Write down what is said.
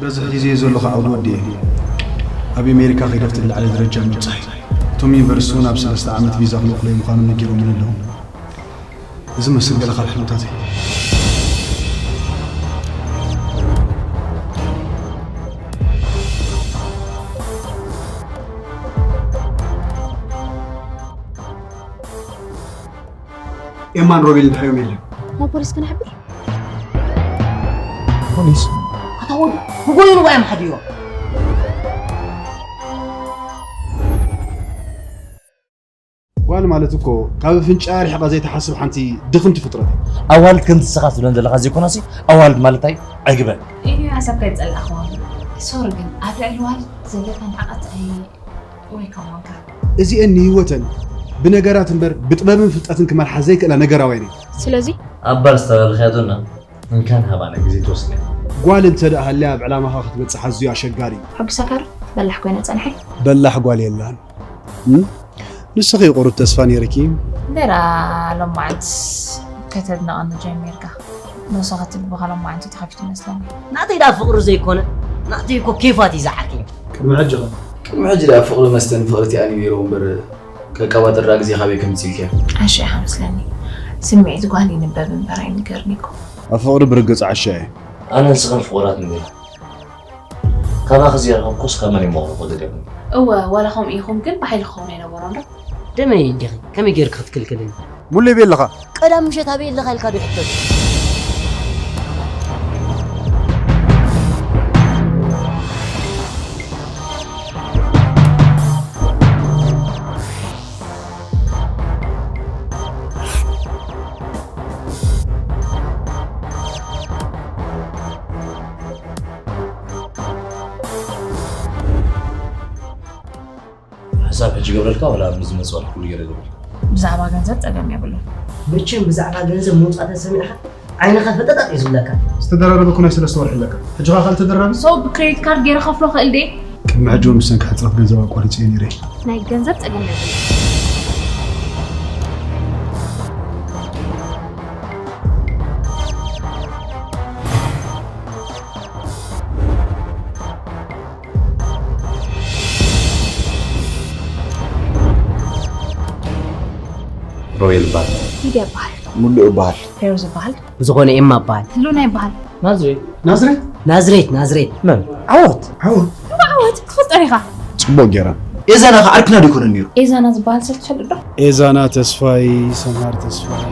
በዝሕ ግዜ ዘለኹ ዓውዲ ወዲኤ ኣብ ኣሜሪካ ከይደ ኣብቲ ዝለዓለ ደረጃ ምብጻሕ። እቶም ዩኒቨርሲቲ እውን ኣብ ሰለስተ ዓመት ቪዛ ክልእኹለይ ምዃኖም ነጊሮምኒ ኣለዉ። እዚ መስል ገለ ካብ ሕልምታተይ። ኤማን ሮቤል እንታይ እዮም የለን። ናብ ፖሊስ ክንሕብር? ፖሊስ? ኣታ ወዲ ክጎይኑ እዮም ሓድዮ። ጓል ማለት እኮ ካብ ኣፍንጫ ርሒቓ ዘይትሓስብ ሓንቲ ድኽምቲ ፍጥረት እያ። ኣዋልድ ከምቲ ንስኻ ትብለን ዘለኻ ዘይኮናሲ ኣዋልድ ማለት እንታይ ዕግበ ኢሉ ሓሳብካ ይጸላእኽዎ። ሶሪ ግን ኣብ ልዕሊ ዋልድ ዘለካ ንዕቐት ኣይ ወይ ከማንካ እዚኤን ንህይወተን ብነገራት እምበር ብጥበብን ፍልጠትን ክመርሓ ዘይክእላ ነገራውያን እየን። ስለዚ ኣባል ዝተረርኸያቶና እንካን ሃባና ግዜ ትወስድ እያ። ጓል እንተ ደኣ ሃልያ ኣብ ዕላማኻ ክትበጽሕ ኣዝዩ ኣሸጋሪ እዩ። ሕጉሰካ ዶ በላሕ ኮይነ ጸንሐ። በላሕ ጓል የላን። እም? ንስኺ ቁሩብ ተስፋ ነይርኪ። እንዴራ ሎማዓንት ከተድንቐኒ ጀሚርካ። ነብስኻ ትልብኻ ሎማዓንቲ ተኸፊቱ መስለኒ። ናተይ ደኣ ፍቕሪ ዘይኮነ ናተይ እኮ ኬፋት እዩ ዝዓርከይ። ቅድሚ ሕጂ ኸ? ቅድሚ ሕጂ ደኣ ፍቕሪ መስተን ፍቕሪ እቲኣን እዩ ነይርዎ እምበር ከቀባጥር ደኣ ግዜ ካበይ ከምጽእ ኢልክያ? ዓሻ ኢኻ መስለኒ። ስምዒት ጓል ይንበብ እምበር ኣይንገርን እኮ። ኣብ ፍቕሪ ብርግጽ ዓሻ እየ። ኣነ ንስኽን ፍቑራት ንብል ካባኺ ዝረኸብኩስ ካብ መን ይመኽርኩ ዝደግም እወ ዋላ ከምኡ ይኹን ግን ብሓይሊ ክኸውን ኣይነበሮን ዶ? ደመይ እንዲኺ ከመይ ጌርክ ክትክልክልኒ? ሙሌ ቤለኻ ቀዳም ምሸት ኣበይ ኣለኻ ኢልካ ዶ ይሕተት? ሕሳብ ሕጂ ገብረልካ ዋላ ምስ ዝመፅእ ኩሉ ገይረ ገብረልካ ብዛዕባ ገንዘብ ፀገም የብሉን። መቸም ብዛዕባ ገንዘብ ምውፃእ ተሰሚዕካ ዓይንኻ ፈጠጣጥ እዩ ዝብለካ። ዝተደራረበ እኮ ናይ ሰለስተ ወርሒ ኣለካ። ሕጂ ኸ ካልእ ተደራቢ? So ብክሬዲት ካርድ ገይረ ከፍሎ ክእል ድየ? ቅድሚ ሕጂ እውን ብሰንኪ ሕፅረት ገንዘብ ኣቋሪፀ እየ ነይረ። ናይ ገንዘብ ፀገም የብሉን። ሮቤል ይባሃል። ሊድ ይበሃል። ሙሉእ ይበሃል። ፌሮዝ ይበሃል። ብዝኾነ ኤማ እበሃል። ህሉና ይበሃል። ናዝሬት ናዝሬት ናዝሬት ናዝሬት። መን? ዓወት። ዓወት እሞ ዓወት ክትፈልጦ ዲኻ? ጽቡቕ ገይራ። ኤዛና ከ ዓርክና ዶ ይኮነን ነይሩ? ኤዛና ዝበሃል ሰብ ትፈልጥ ዶ? ኤዛና ተስፋይ፣ ሰምሃር ተስፋይ።